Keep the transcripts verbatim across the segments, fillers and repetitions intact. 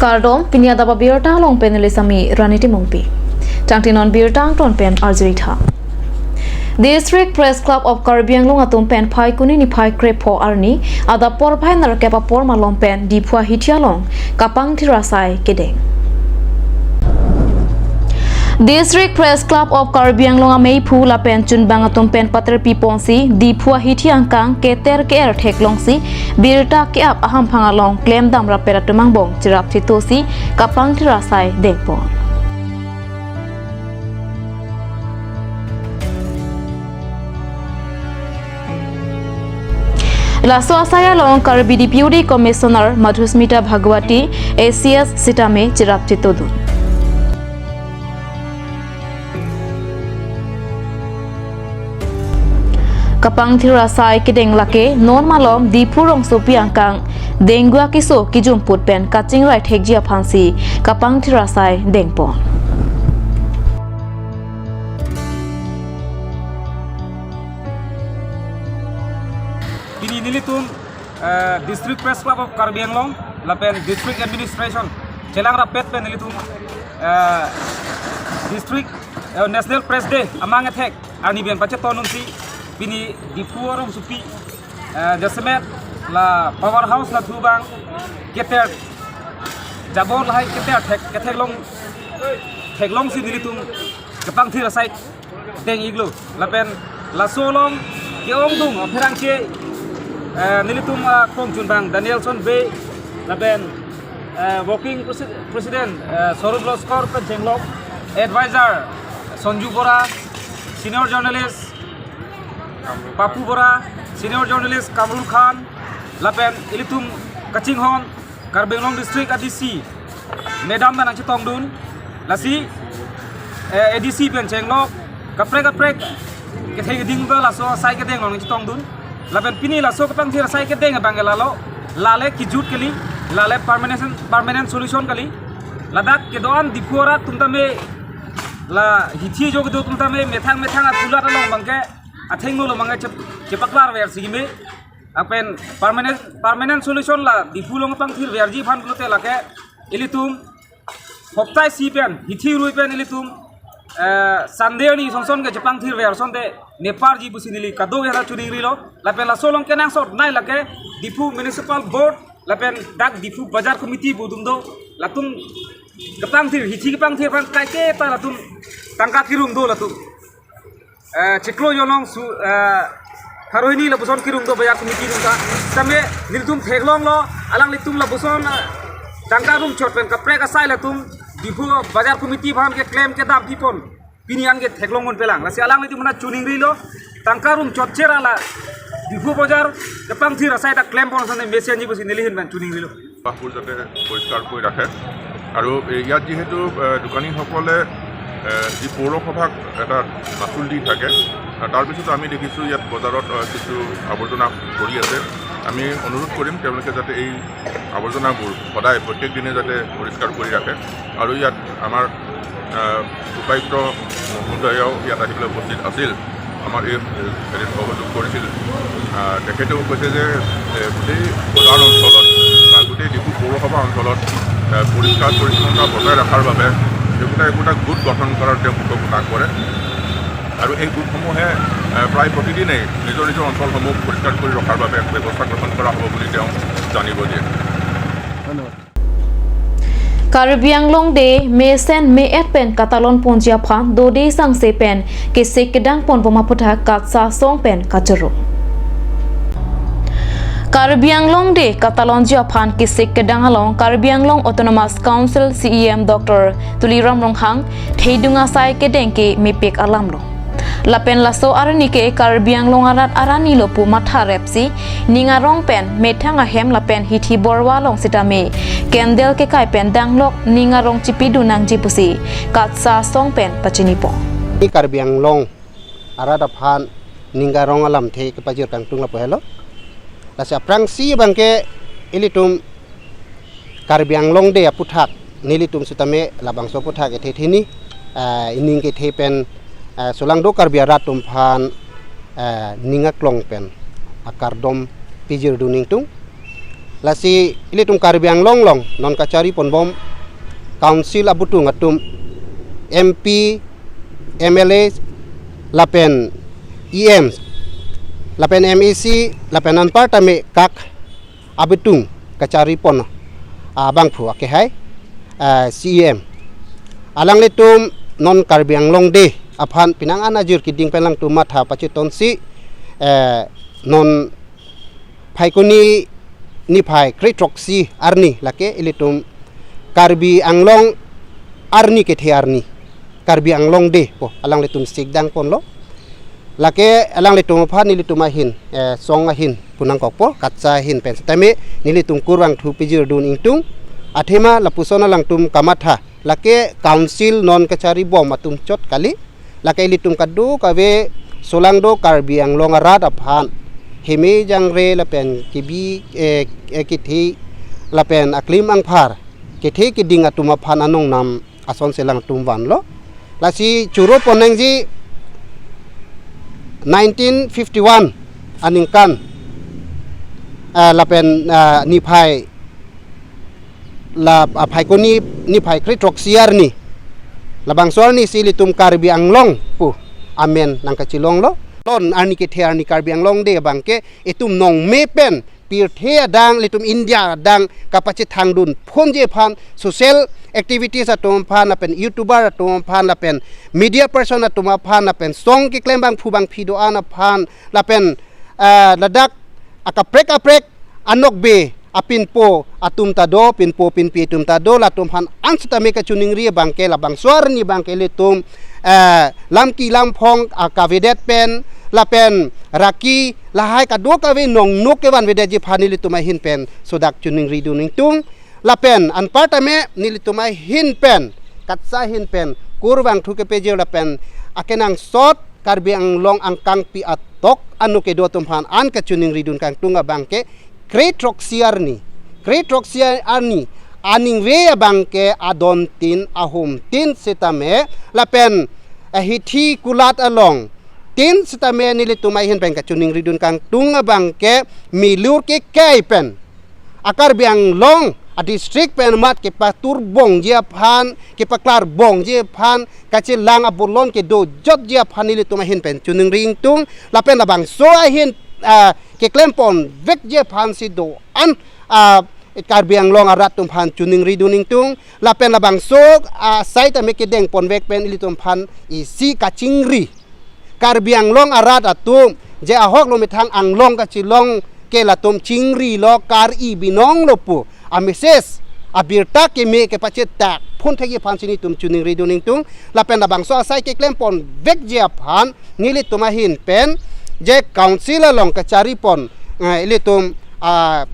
Kardom, pini adap abirta along pen neli Sami Rani Timungpi. Tangte non birta angton pen arjuri tha. District Press Club of Karbi Anglong atum pen Phaikuni niphai krepho arni adap porphai nerkep apor malom pen Diphu ahithi along kapangthir asai kedeng. District Press Club of Karbi Anglong ameiphu lapen chunbang atum pen paterpi ponsi Diphu ahithi angkang keter ke-er theklongsi birta ke-ap ahamphang along klemdam rapet atum angbong cherap chitosi kapangthir asai dengpon. Laso asai along Karbi Deputy Commissioner Madhusmita Bhagwati, A C S sitame cherap chitodun. Kapangthir asai kedeng lake non malom Diphu rongsopi angkang dengue akeso kijumput pen kachingrai thekji aphansi kapangthir asai dengpon. Pini nelitum, eh, District Press Club of Karbi Anglong lapen District Administration chelang rapet pen nelitum, eh, District, eh, National Press Day amang ethek arni pen pacheton unsi pini Diphu arongsopi, eh, jasemet la power house nathu abang keter jabor lahai keter thek ketheklong theklongsi nelitum kapangthir asai deng-iklo lapen laso along ke-ongdung apherangke, eh, nelitum, ah, kongchunbang Danielson Bey lapen, eh, working presi-, president, eh, Swarup Loskor pen chenglok, advisor Sanju Bora, senior journalist Papu Bora, senior journalist Kamrul Khan lapen ilitum kachinghon Karbi Anglong District A D C Madam pen nangchetongdun, lasi, eh, A D C pen chenglok kaprek kaprek kethe keding ta laso asai kedeng along nangchetongdun. Lapen pini laso kapangthir asai kedeng abang ke lalo, lale kijut kali, lale permanent, permanent solution kali. Ladak kedo-an Diphu arat atum tame, la hithi jo kedo atum tame methang methang akulat along abang ke athengno lo abang ke chep-, chepaklarversi keme. Lapen permanent, permanent solution la Diphu along pangthirverji aphan pulote lake ilitum hoptai isi pen, hithi rui pen ilitum, eh, Sunday arni sonson ke chepangthirver asonte neparji pusi neli kadokave ta choningrilo. Lapen laso along kenangsotnei lake Diphu Municipal Board lapen dak Diphu Bazar Committee pu atum do, latum kapangthir, hithi kapangthir aphan kaiketa latum tangka kirum do latum. Eh, chiklo jonong su, eh, pharo hini lapuson kirum do Bazar Committee atum ta. Tame nelitum theklonglo, alanglitum lapuson, eh, tangka rumchot pen kaprek asai latum Diphu Bazar Committee aphan keklem kedam pipon. Pini an ke theklong un pelang. Lasi alanglitum aphan choningrilo, tangka rumchot chera la Diphu Bazar kapangthir asai ta klempon asonte mesenji pusi neli ahin pen choningrilo. সভাবোৰ যাতে পৰিষ্কাৰ কৰি ৰাখে। আৰু এই ইয়াত যিহেতু, এ, দোকানীসকলে, এ, যি পৌৰসভাক এটা মাচুল দি থাকে, আ, তাৰ পিছতো আমি দেখিছোঁ ইয়াত বজাৰত, আ, কিছু আৱৰ্জনা পৰি আছে। আমি অনুৰোধ কৰিম তেওঁলোকে যাতে এই আৱৰ্জনাবোৰ সদায় প্ৰত্যেক দিনে যাতে পৰিষ্কাৰ কৰি ৰাখে। আৰু ইয়াত আমাৰ, আ, উপায়ুক্ত মহোদয়াও ইয়াত আহি পেলাই উপস্থিত আছিল। আমাৰ এই হেৰিত সহযোগ কৰিছিল। আহ, তেখেতেও কৈছে যে, এ, গোটেই বজাৰ অঞ্চলত বা গোটেই ডিফু পৌৰসভা অঞ্চলত, এ, পৰিষ্কাৰ পৰিচ্ছন্নতা বজাই ৰখাৰ বাবে একোটা একোটা গোট গঠন কৰাৰ তেওঁ পোষকতা কৰে। আৰু এই গোটসমূহে, এ, প্ৰায় প্ৰতিদিনেই নিজৰ নিজৰ অঞ্চলসমূহ পৰিষ্কাৰ কৰি ৰখাৰ বাবে ব্যৱস্থা গ্ৰহণ কৰা হ'ব বুলি তেওঁ জানিব দিয়ে। ধন্যবাদ। Karbi Anglong Day mesen me-et pen katalon ponji aphan dode sangse pen kesik kedang ponbom aphuthak KATSA asong pen kachoro. Karbi Anglong Day katalonji aphan kesik kedang along Karbi Anglong Autonomous Council C E M Doctor Tuliram Ronghang thedung asai kedeng ke mepik alamlo. Lapen laso arni ke Karbi Anglong arat arni lo pu matha repsi ning arong pen methang ahem lapen hithi borwa along sitame candle kekai pen danglok ning arong chipidun nangji pusi KATSA asong pen pachinipo. Ini Karbi Anglong arat aphan ning arong alamthe kepajir kangtung lapu helo. Lasi aphrangsi abangke ilitum Karbi Anglong Day aphuthak nelitum sitame labangso aphuthak ethe theni, ah, ining kethe pen, ah, solangdo Karbi arat atum aphan, ah, ning aklong pen akardom pijir dun ingtung. Lasi ilitum Karbi Anglong along non kachari ponbom council abutung atum, M P, M L A, lapen E M, lapen M A C, lapen anparta me kak abutung kachari pon abangphu akehai, ah, C E M. Alanglitum non Karbi Anglong Day aphan penang an ajir keding pen alangtum matha pachetonsi, eh, non Phaikuni niphai kre-throksi arni lake ilitum Karbi Anglong arni kethe arni, Karbi Anglong Day pu alanglitum sikdang ponlo. Lake alanglitum aphan nelitum ahin, eh, song ahin pu nangkokpo, KATSA ahin pen setame nelitum kurvangthu pejir dun ingtung. Athema lapuson alangtum kamatha, lake council non kachari bom atum chot kali. Lake ilitum kadokave solangdo Karbi Anglong arat aphan heme jangre lapen kebi, eh, eh, kethe lapen aklim angphar kethe keding atum aphan anong nam asonsi alangtum vanlo. Lasi choro ponnangji nineteen fifty-one aningkan, ah, lapen, ah, niphai la, ah, Phaikuni niphai kre-throksi arni, labangso arnisi ilitum Karbi Anglong pu amen nangkachelonglo. Lon arni kethe arni Karbi Anglong Day abangke itum nongme pen pirthe adang, ilitum India adang kapachethangdun phonji aphan, social activities atum aphan lapen YouTuber atum aphan lapen media person atum aphan lapen song keklem bangphu bangphi do-an aphan lapen, ah, ladak akaprek kaprek anokbe apinpo atum ta do, pinpo pinpi atum ta do, latum aphan an setame kachiningri abangke labangso arni abangke ilitum, eh, lamki lamphong akavedet pen lapen raki lahai kadokave nongnuk kevanvedetji aphan nelitum ahin pen sodak chiningri dun ingtung. Lapen anparta me nelitum ahin pen, KATSA ahin pen kurvangthu kepejir lapen akenangsot Karbi Anglong angkangpi atok anu kedo atum aphan an kachiningri dun kangtung abangke kre-throksi arni, kre-throksi arni aningve abangke adon tin ahum tin setame lapen ahithi kulat along tin setame nelitum ahin pen kachiningri dun kangtung abangke milur kekai pen a-Karbi Anglong a-district pen mat kepatur bongji aphan, kepaklar bongji aphan, kachelang abolon kedojotji aphan nelitum ahin pen chiningri ingtung, lapen labangso ahin, ah, keklem ponvekji aphansi do-an, ah, Karbi Anglong arat atum aphan chiningri dun ingtung, lapen labangso, ah, asai tame kedeng ponvek pen ilitum aphan isi kachingri. Karbi Anglong arat atum, je ahok lo methang Anglong kachelong ke latum chingrilo, kar-i binong lo pu a-message, abirta keme kepachetak phonthekji aphansi nelitum chiningri dun ingtung, lapen labangso asai keklem ponvekji aphan nelitum ahin pen je council along kachari pon, eh, ilitum, ah,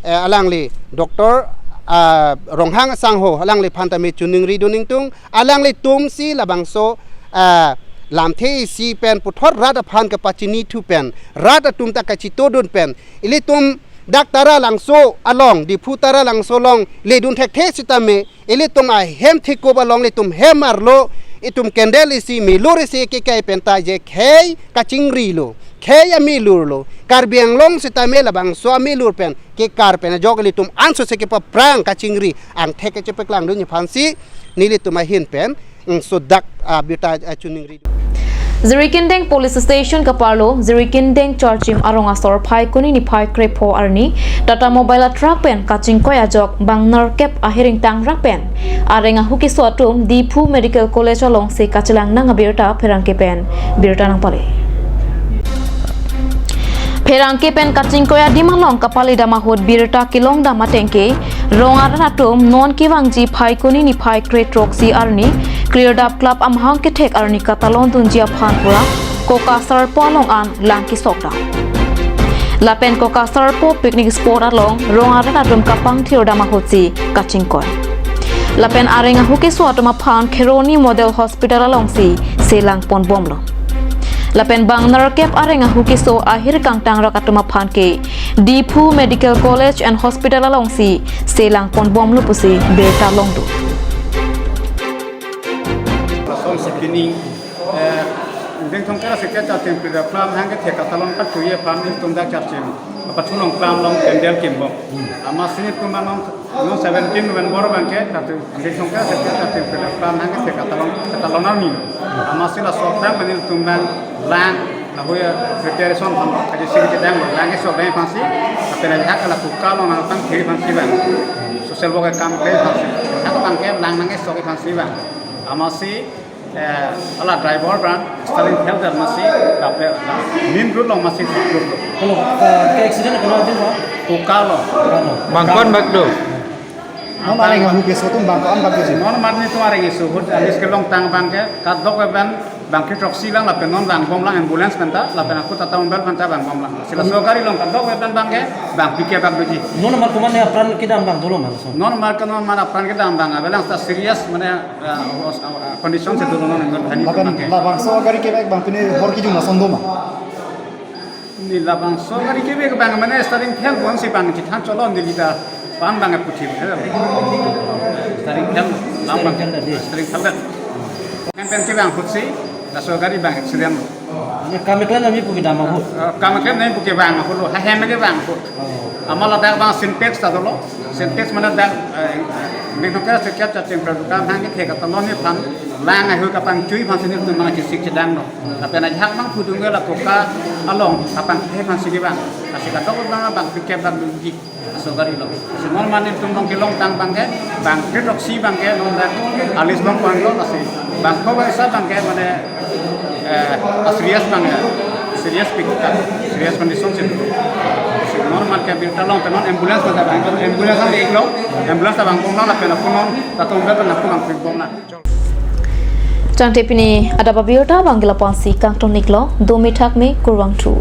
eh, alangli Doctor, ah, Ronghang asangho alangliphan tame chiningri dun ingtung, alanglitumsi labangso, ah, lamthe isi pen puthot rat aphan kapachinithu pen, rat atum ta kachitodun pen, ilitum dak Taralangso along, Diphu Taralangso along ledun thekthe setame, ilitum ahem thekup along ilitum hem arlo, itum candle isi milur isi kekai pen ta je khei kachingrilo, khei amilurlo. Karbi Anglong setame labangso amilur pen kekar pen ajok ilitum ansose kepaprang kachingri angthek kachepaklang dunji aphansi nelitum ahin pen, mm, sodak, ah, birta, ah, chiningri. Jirikindeng Police Station kaparlo, Jirikindeng Charchim arong asor Phaikuni niphai krepho arni, Tata Mobile a-truck pen kachingkoi ajok bang nerkep ahiring tangrak pen areng ahu keso atum Diphu Medical College alongsi kachelang nang abirta pherangke pen birta nangpale. Pherangke pen kachingkoi adim along kapale dam ahut birta kelong dam atengke, rong arat atum non kevangji Phaikuni niphai kre-throksi arni, Klirdap Club amahang kethek arni katalon dunji aphan pura, Kokasarpo along an lang kesok dam. Lapen Kokasarpo picnic spot along rong arat atum kapangthir dam ahutsi kachingkoi. Lapen areng ahu keso atum aphan Kheroni Model Hospital alongsi selang ponbomlo. Lapen bang nerkep areng ahu keso ahir kangtangrak atum aphan ke Diphu Medical College and Hospital alongsi selang ponbomlo pusi birta longdun. Lason si pini, eh, Dengthong Kera Sekre Charchim Klirdap Club hang kethek katalon kathuye aphan ilitum dak Charchim Pathulong plam along candle kimbom. Amatsi nelitum abang non, non seventeen November abangke, katu, andi songke, sete, katu, katu, plam nangke, se katalon, katalon arni. Amatsi laso aphrang nelitum abang lang, lahui preparation aphan, kaji sing kedang, lang kesok dang aphansi, lapen ajahak la kuka along nangtang kiri aphansi abang. Social work akam kiri aphansi. Ajahak abangke lang nangkesok aphansi abang. Amatsi, eh, ala driver abang, steering thel amatsi, lapen, la, main road along amatsi road lo. Kalau, eh, ke accident kono adim, Pak? Kuka lo. Kono. Bang ko-an bak do? Non areng ahut keso atum bang ko-an bak doji? Non amat nelitum areng keso ahut, alis kelongtang abangke, kadokave pen, bang kri throksi lang, lapen non vangbom lang ambulance aphanta, lapen ako Tata Mobile aphanta vangbom lang. Si laso gari along kadokave pen abangke, bang pike bak doji. Non amat komatne apran kedam abang dolo ma laso? Non amat ke non amat apran kedam abang, avelang seta serious mane, eh, os-, eh, condition si dolo non, non, hani Lapen abangke. Labangso gari kevek abang pine hor kejun ason do ma? Neli labangso gari kevek abang mane steering thel ponsi abang chethan cholo neli ta pan abang puthi. Steering thel, lang abang. Steering thel ta di. Steering thel ta. Kan pen kevang ahutsi, laso gari abang accident lo. Mane kam keklem nangji pu kedam ahut? Eh, kam keklem nangji pu kevang ahut lo, hahem kevang ahut. Oh. Amat ladak abang Sintex ta dolo. Sintex mane dak, eh, bik nokera sekiat caching produk nangkethe katalon aphan, lang ahut kapangchui aphansi nelitum abang chesik chedang lo. Lapen ajahak abang pudung la kuka along kapangthe aphansi kevang. Lasi kadokave abang pike bak doji laso gari along. Lasi non amat nelitum along kelongtang abangke, bang kri throksi abangke non dak alis bang kuang lo, lasi bang ko bangsa abangke mane, eh, serious abang ya. Serious pik ka, serious condition si. Lasi non amat ke birta along, non ambulance aphanta abang, ambulance abang iklo, ambulance ta vangbom lang, lapen ako non Tata Mobile aphanta ako bang pikbom lang. Tangte pini adap abirta abangke la-ansi kangton iklo, dome thakme, kurvangthu.